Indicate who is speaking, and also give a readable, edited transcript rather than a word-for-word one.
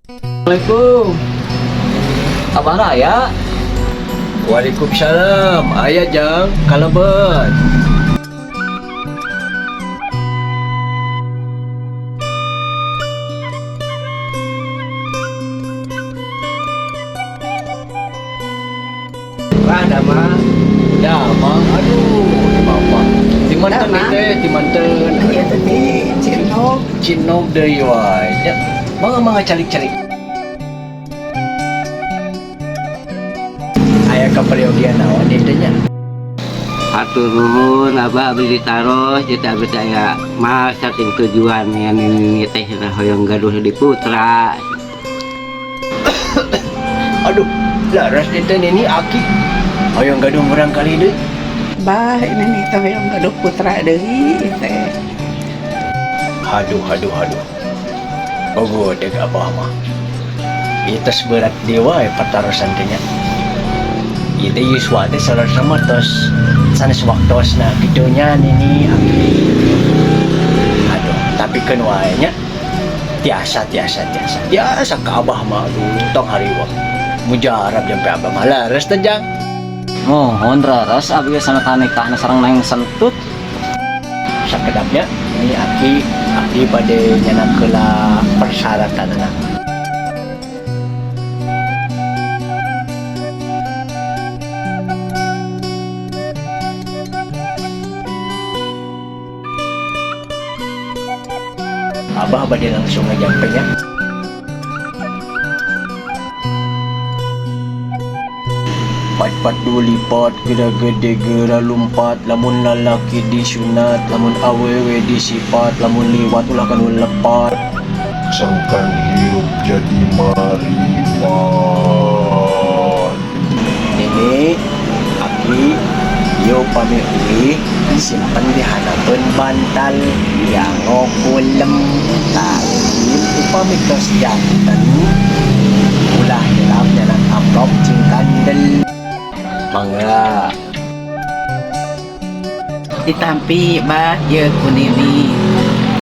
Speaker 1: Assalamualaikum. Abah Raya.
Speaker 2: Waalaikumsalam. Aya, Jang, kalebet.
Speaker 3: Wah, damang.
Speaker 2: Damang, aduh, di bapak. Di manten
Speaker 3: Damang.
Speaker 2: teh, di manten.
Speaker 3: Iya tadi Cinog.
Speaker 2: Cinog deui wae. Ya, mangga mangga calik-calik. Aya kaperyogian naon ieu teh nya?
Speaker 3: Hatur nuhun Abah, abdi ditaros jadi abdi teh aya masa ting tujuan yang ini teh hoyong gaduh di putra.
Speaker 2: Aduh, laras ieu teh nini aki. Hoyong gaduh murangkalih deui.
Speaker 4: Bah, ini nih teh hoyong gaduh putra deui teh.
Speaker 2: Aduh, aduh, aduh. Bogo deg abah mah. Ieu tos berat dewa ya patarosan teh nya. Ieu teh yuswa teh salarasna mah tos sanes waktosna kitu nya, nini aki. Aduh, tapi keun wae nya. Tiasa, tiasa, tiasa. Tiasa ka abah mah, aduh, tong hariwang. Mujarab jampe abah mah laras teh, Jang.
Speaker 1: Mohon raras, abdi sama nikahna sareng Neng Sentut.
Speaker 2: Sakedapnya ini aki, abdi bade nyandak heula persyaratan anak. Abah bade langsung ngajampenya. Pat pat dua lipat, gera gede gera lumpat. Lamun lalaki disunat, lamun awewe disipat, lamun liwat ulah kanu lepat.
Speaker 5: Sangkan hirup jadi maripat.
Speaker 2: Nini aki, yo pami uih simpen di hanapeun bantal yang kulem. Tah, upami tos janten ulah hilap nyandak amplop jeung kandel. Mangga.
Speaker 4: Ditampi, Bah, ye ku nini.